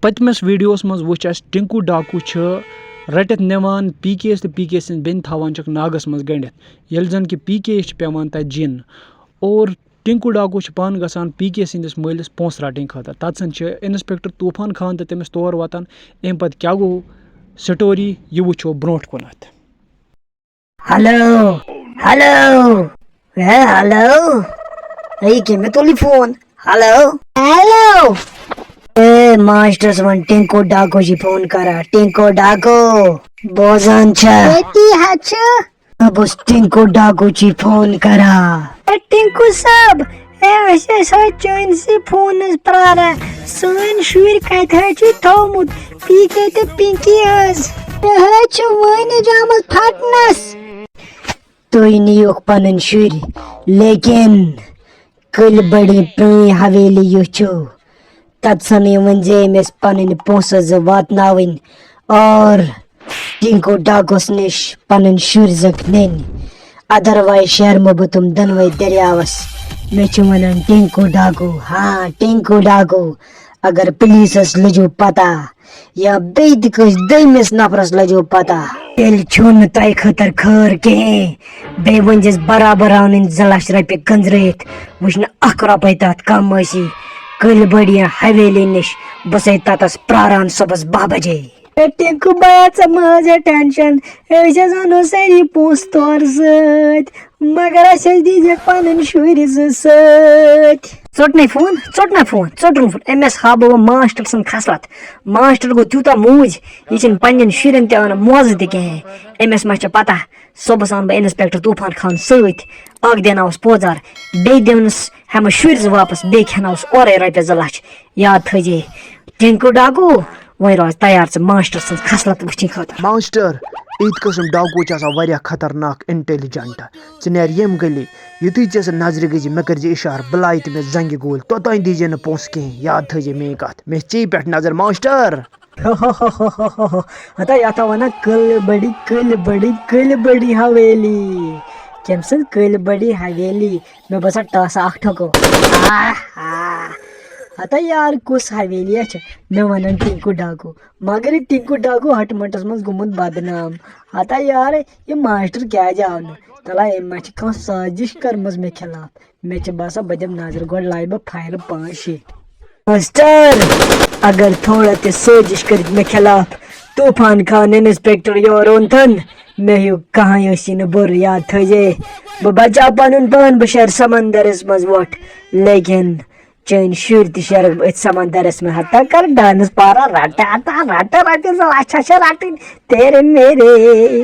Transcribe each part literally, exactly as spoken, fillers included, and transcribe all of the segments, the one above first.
پٔتمِس ویڈیوَس منٛز وُچھ اَسہِ، ٹِنکو ڈاکو چھِ رٔٹِتھ نِوان پی کے یَس تہٕ پی کے سٕنٛز بیٚنہِ تھاوان چھِکھ ناگَس منٛز گٔنٛڈِتھ، ییٚلہِ زَن کہِ پی کے یَس چھِ پٮ۪وان تَتہِ جِن۔ اور ٹِنکو ڈاکو چھِ پانہٕ گژھان پی کے سٕنٛدِس مٲلِس پونٛسہٕ رَٹٕنۍ خٲطرٕ۔ تَتہِ سَن چھِ اِنسپیکٹر طوٗفان خان تہٕ تٔمِس تور واتان۔ اَمہِ پَتہٕ کیٛاہ گوٚو سٹوری، یہِ وٕچھو برونٛٹھ کُنَتھ۔ ہیلو، ہیلو، ہے ہیلو، ہے کٔمۍ مےٚ تُل یہِ فون؟ Hello, hello. اے ماسٹرس وَن ٹِنکو ڈاکو چھِ فون کران، ٹِنکو ڈاکو، بوزان چھا؟ ییٚتی ہا چھُ۔ بہٕ چھُس ٹِنکو ڈاکو چھِ فون کران۔ اے ٹِنکو صٲب، اے أسۍ ٲسۍ حظ چٲنسٕے فونس پراران۔ سٲنۍ شُرۍ کتہِ حظ چھِ تھومُت؟ پی کے تہٕ پِنکی حظ۔ مےٚ حظ چھِ وٲنِج آمٕژ پھٹنس۔ تُہۍ نِیوکھ پنٕنۍ شُرۍ، لیکن کٔلۍ بٔڑی پرٛٲنۍ حویلی یُس چھُ، تتھ سنٕے ؤنۍ زِ أمِس پنٕنۍ پونٛسہٕ زٕ واتناوٕنۍ اور ٹِنکو ڈاکوس نِش پنٕنۍ شُرۍ زٕ نِنۍ۔ Otherwise شیرمہٕ بہٕ تِم دۄنوَے دٔریاوَس۔ مےٚ چھِ وَنان ٹِنکو ڈاکو، ہاں، ٹِنکو ڈاکو، اگر پُلیٖسَس لٔجِو پَتہ یا بیٚیہِ تہِ کٲنٛسہِ دوٚیمِس نفرَس لٔجِو پَتہ، تیٚلہِ چھُو نہٕ تۄہہِ خٲطرٕ خٲر کِہیٖنۍ۔ بیٚیہِ ؤنۍ زِس برابر آو نہٕ زٕ لَچھ رۄپیہِ کٔنٛزرٲیِتھ، وٕچھ نہٕ اَکھ رۄپَے تَتھ کَم ٲسی۔ کٔلۍ بٔڑ یا حویلی نِش، بہٕ سَے تَتَس پرٛاران صُبحَس باہ بَجے۔ اے ٹِنکو بایا، ژےٚ مہٕ حظ ہے ٹینشن، أسۍ حظ اَنو سٲری پونٛسہٕ تورٕ سۭتۍ، مگر اَسہِ حظ دیٖزِ پَنٕنۍ شُرۍ زٕ سۭتۍ۔ ژوٚٹ نے فون، ژوٚٹ نے فون، ژوٚٹُن فون۔ أمِس ہاوٕ بہٕ وۄنۍ ماسٹر سٕنٛز خصلت۔ ماسٹر گوٚو تیوٗتاہ موٗج، یہِ چھِنہٕ پنٛنٮ۪ن شُرٮ۪ن تہِ اَنان موزٕ تہِ کِہیٖنۍ۔ أمِس ما چھےٚ پَتہ، صُبحَس اَنہٕ بہٕ اِنسپیکٹر طوٗفان خان سۭتۍ، اَکھ دِناوَس پوزار، بیٚیہِ دِنَس ہٮ۪مہٕ شُرۍ زٕ واپَس، بیٚیہِ کھٮ۪ناوَس اورَے رۄپیَس زٕ لَچھ۔ یاد تھٲیزے، ٹِنکو ڈاکو، وۄنۍ روز تیار ژٕ ماسٹر سٕنٛز خصلت وٕچھِنۍ خٲطرٕ۔ ماسٹر، یِتھ قٕسم ڈاکو چھِ آسان واریاہ خطرناک، انٹیلیجنٹ۔ ژٕ نیر ییٚمہِ گلی، یُتھُے ژےٚ سُہ نظرِ گٔژھِ، مےٚ کٔرزِ اشارٕ، بہٕ لایہِ تٔمِس زنٛگہِ گوٗلۍ، توٚتام دیٖزِ نہٕ پونٛسہٕ کِہیٖنۍ۔ یاد تھٲیزِ میٛٲنۍ کتھ، مےٚ چھِ ژےٚ پٮ۪ٹھ نظر، ماسٹر۔ ہتا یتھ ونان کٔل بٔڑی، کٔلۍ بٔڑی، کٔلۍ بٔڑی حویلی۔ کٔمۍ سٕنٛز کٔلۍ بٔڑی حویلی؟ مےٚ باسان ٹاسا اکھ ٹھوکو۔ آہ، آہ۔ ہتا یار، کُس حویلی چھِ؟ مےٚ ونان ٹِنکو ڈاکو۔ مگر یہِ ٹِنکو ڈاکو ہٹمنٹس منٛز گوٚمُت بدنام۔ ہتا یار، یہِ ماسٹر کیازِ آو نہٕ؟ تلا أمۍ ما چھِ کانٛہہ سازش کٔرمٕژ مےٚ خلاف؟ مےٚ چھِ باسان، بہٕ دِمہٕ نظرِ گۄڈٕ، لایہِ بہٕ فایلہٕ پانٛژھ شےٚ۔ ماسٹر، اگر تھوڑا تہِ سٲزِش کٔرِتھ مےٚ خلاف طوفان خان انسپیکٹر یور اوٚنتھن، مےٚ ہیوٗ کٕہٕنۍ ٲسی نہٕ بُرٕ۔ یاد تھٲیزے، بہٕ بچاو پنُن پان، بہٕ شیرٕ سمندرس منٛز وۄٹھ، لیکن چٲنۍ شُرۍ تہِ شیرکھ بہٕ أتھۍ سمندرس منٛز۔ ہتا کر ڈانس پارا رٹہٕ، ہتا رٹہٕ رٹہٕ زٕ لچھ چھِ رٹٕنۍ تیرے میرے۔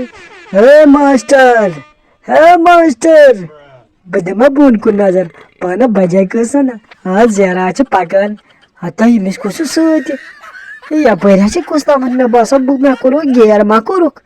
ہے ماسٹر، ہے ماسٹر، بہٕ دِمہٕ بۄن کُن نظر، پانہٕ بجے کٲنٛسہِ نہٕ۔ آ، زیرا چھِ پکان۔ ہتا ییٚمِس کُس چھُ سۭتۍ؟ ہے، یپٲرۍ ہا چھِ کُس تامَتھ، مےٚ باسان، بہٕ، مےٚ کوٚرُکھ گیر، ما کوٚرُکھ؟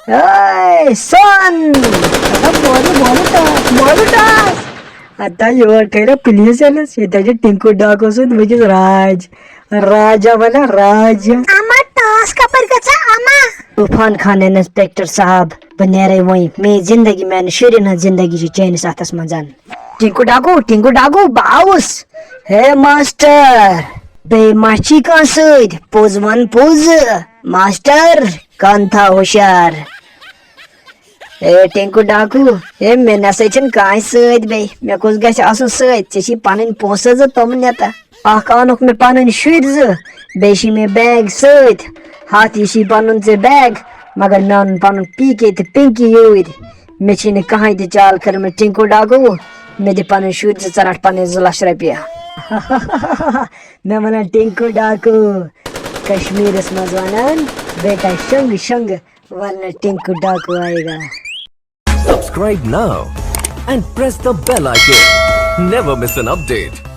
اے، سۄن! ہتا بولہٕ، بولہٕ ٹاس، بولہٕ ٹاس۔ ہتا یور کٔرِو پُلیٖس یَنَس، ییٚتہِ حظ چھِ ٹِنکو ڈاکو سۭتۍ وٕنکیٚس راج۔ راجا وَنان راجا۔ اما ٹاس کپٲرۍ گژھان اما؟ طوفان خان انسپیکٹر صاحب، بہٕ نیرے وۄنۍ۔ میٲنۍ زندگی، میانہِ شُرٮ۪ن ہٕنٛز زندگی چھِ چٲنِس اتھس منٛز۔ ٹِنکو ڈاکو، ٹِنکو ڈاکو، بہٕ آوُس۔ ہے ماسٹر، بیٚیہِ ما چھی کانٛہہ سۭتۍ؟ پوٚز وَن پوٚز۔ ماسٹر، کَن تھاو ہُشار۔ اے ٹِنکو ڈاکو، اے مےٚ نسا چھِنہٕ کانٛہہ سۭتۍ بیٚیہِ۔ مےٚ کُس گژھِ آسُن سۭتۍ؟ ژےٚ چھی پنٕنۍ پونٛسہٕ زٕ تِم نٮ۪تہٕ۔ اکھ اَنُکھ مےٚ پنٕنۍ شُرۍ زٕ، بیٚیہِ چھی مےٚ بیگ سۭتۍ۔ ہتھ یہِ چھی پنُن ژےٚ بیگ، مگر مےٚ اَنُن پنُن پی کے تہٕ پِنکی یوٗرۍ۔ مےٚ چھی نہٕ کٕہٕنۍ تہِ چال کٔرمٕژ۔ ٹِنکو ڈاکو، مےٚ دِ پنٕنۍ شُرۍ زٕ، ژٕ رَٹ پنٕنۍ زٕ لچھ رۄپیہِ۔ مےٚ وَنان ٹِنکو ڈاکو، کشمیٖرس منٛز وَنان بیٹا شنٛگہٕ شنٛگہٕ۔ ورنہ ٹِنکو ڈاکو آئے گا۔ Subscribe now and press the bell icon. Never miss an update.